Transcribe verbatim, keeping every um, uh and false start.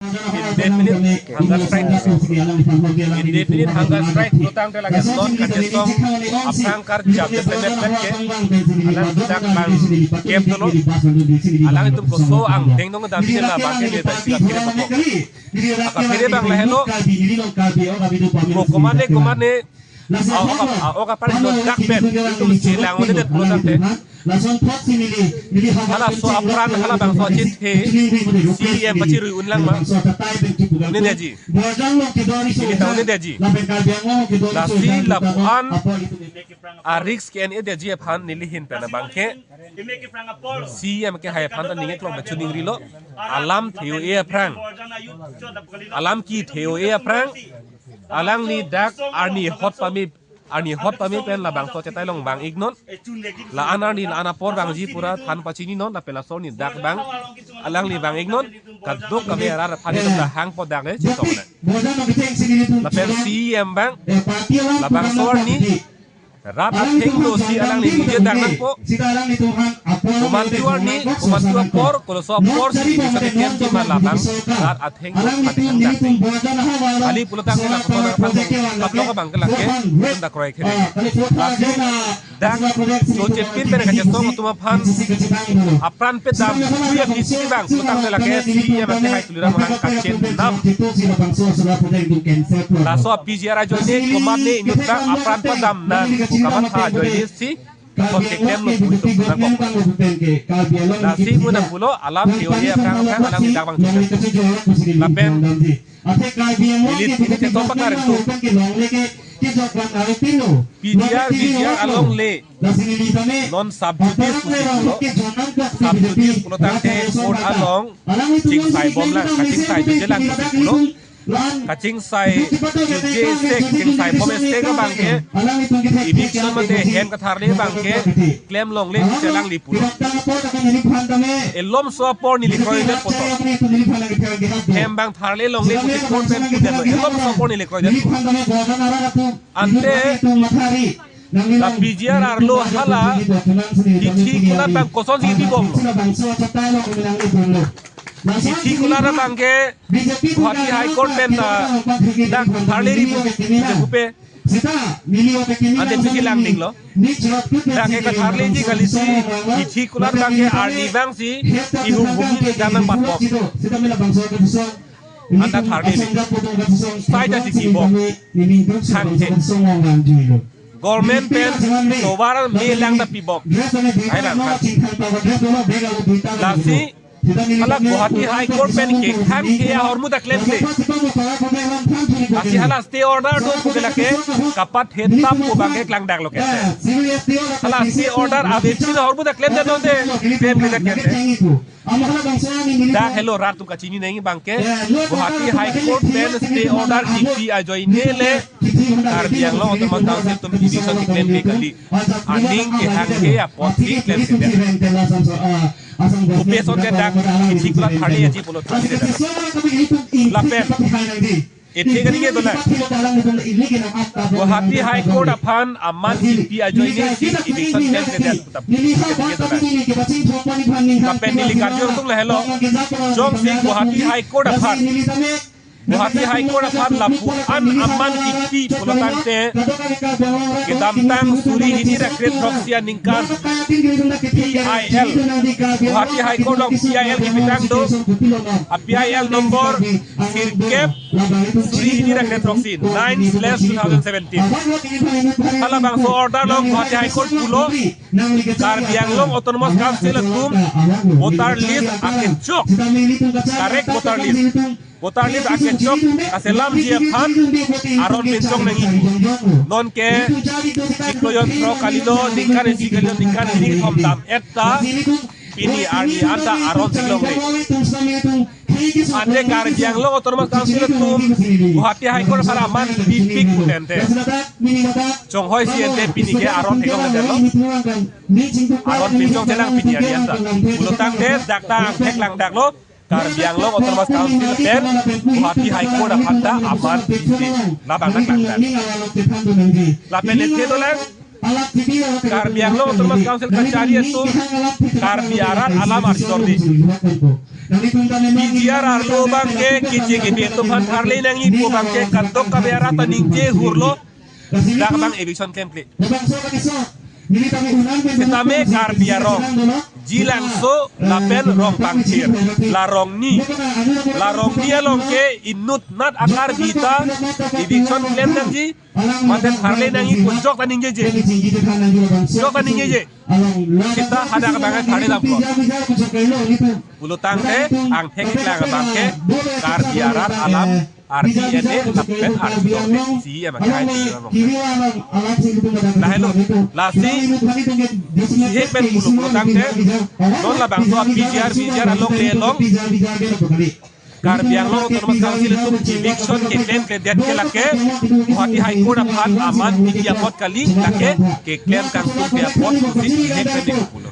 Indefinite hunger strike. Indefinite hunger strike pulotangte lake non kachesong aphrang karjap department ke alang dak bang kem dolo. Alanglitum koson angdeng dong dam pini la bang ke dia tasi ka pire bang. Apa pire bang lahelo. Ko komatne komatne a-ok a-ok apar lo dak pen itum chelang-un-edet pulotangte. Lason thot si neli, neli hawa Halaso apran halabangso achethe C E M pachirui unlang ma. Bangso atatai pen kipu kan. Neli daji. Borjan lo kedori so. Neli ta neli daji. Lapen Karbi Anglong kedori so. Lasi lapu-an a-risk ke-en-edetji aphan neli ahin pen abang ke C E M kehai aphan ta ning-eklong pachuning rilo. Alam the-o-e aphrang, alam kethe-o-e aphrang, alangli dak arni hot pame, arni hot pame pen labangso achetai along vang-iknon. La-an arni la-an apor vangji pura than pachininon, lapen laso arni dak bang alangli vang-iknon. Kadokave arat aphan ta hangpo dak le chetong le. Lapen C E M bang labangso arni rat athengno si alangli nije dak nangpo. Komantu arni, komantu apor, koloso apor si eviction klemji ma labang rat athengno aphan hang dak. Kali pulotangte la komantu aphan hang dak abang ke lake dak kroikre. Lasi dak so chepin pen kachesong atum aphan apran pedam puya pisi bang pulotangte lake C E M ate hai Tuliram Ronghang kachinam. Laso P G R ajoine komatne inut ta apran padam nang pu kamatha ajoine si koson keklemlo pu itum nangkok. Lasi mo nangpulo alam the-o-e aphrang aphrang alangli dak vang tupen. Lapen neli tini chetong pakar itum P G R, V G R along le non sub duties pusi pulo. Sub duties pulotangte court along chingsai bomlang, kachingsai juje lang pusi pulo. Kachingsai juje sek, chingsai bom sek abang ke eviction mate hem katharle abang ke klem longle pusi alangli pulo. Elomso apor neli kroidet poto. Hem bang tharle longle pusi court pen pudetlo. Elomso apor neli kroidet poto. Ante la P G R arlo hala hithi kulat abang kosonsi kipibomlo. Hithi kulat abang ke Guwahati High Court pen ta dak tharle ri pu, pu, pupe. Ante pisi lang dinglo. Dak ke katharleji kalisi hithi kulat abang ke arni vangsi ihum humji ningkan nangpatbom. Anta tharle le. Sai ta chikibom. Thangthe. Government pen tovar me lang ta pibom. Ai lang ha. Lasi hala Guwahati High Court pen kekhang ke ahormu ta klemkle. Lasi hala stay order do pu ke lake kapathe tap pu abang ke klangdaklo ke. Hala stay order avepin ahormu ta klemdet lote. Klemkledet ke. Dak helo rat atum kachini nangji abang ke Guwahati High Court pen stay order kipi ajoine le Karbi Anglong Autonomous Council atum eviction keklemkle kali. Aning kehang ke apot si klemkledet. Kopi asonte dak hithi kulat tharleji pulo tharledet. Lapen ethe kani ke dolang. Guwahati High Court aphan aman kipi ajoine si eviction keklemkledet. Ethe kani ke dolang. Lapen neli karjong tung lahelo. Jongsi Guwahati High Court aphan Guwahati High Court aphan lapu-an aman kipi pulotangte kedamtang suri hini ra kre throksi aningkan P I L. Guwahati High Court along P I L kepitang do. A P I L number sirkep suri hini ra kre throksi, nine slash two thousand seventeen. Halabangso order along Guwahati High Court pulo Karbi Anglong Autonomous Council atum voter list akechok, correct voter list, voter list akechok kaselamji aphan aron pinchong nangji. Non ke chiklo jon throk kalilo, ningkan isi kalilo, ningkan hini kethom dam-et ta pini arni anta aron si longle. Ante Karbi Anglong Autonomous Council atum Guwahati High Court aphan aman pipik pu tangte chonghoi si ante pini ke aron theklongledetlo. Aron pinchong chelang pini arni anta. Pulotangte dak ta angthek langdaklo. Karbi Anglong Autonomous Council pen Guwahati High Court aphan ta aman pipik. Labang nangklang dan. Lapen ethe dolang. Karbi Anglong Autonomous Council kachari atum Karbi arat alam arjudor di. P G R arlo abangke keche kebe atum aphan tharle nangji pu abangke kadokave arat ta ningje hurlo, dak abang eviction klemkle. Sitame Karbi arong, Jilangso lapen Rongpangthir, la rongni, la rongni along ke inutnat a-Karbi ta eviction klem nangji, mate tharle nangji pu jok ta ningjeje. Jok ta ningjeje. Sita hadak abang tharle damlo pulo tangte, angthek keklang abangke Karbi arat alam ardi ene lapen arjudor si ema kahai si ema. Lahelo, lasi si he pen pulo pulo tangte, non labangso P G R, P G R along le along Karbi Anglong Autonomous Council atum eviction keklemkledet ke lake Guwahati High Court aphan aman piji apot kali, lake keklem kangtung pe apot pusi si he pen pulo.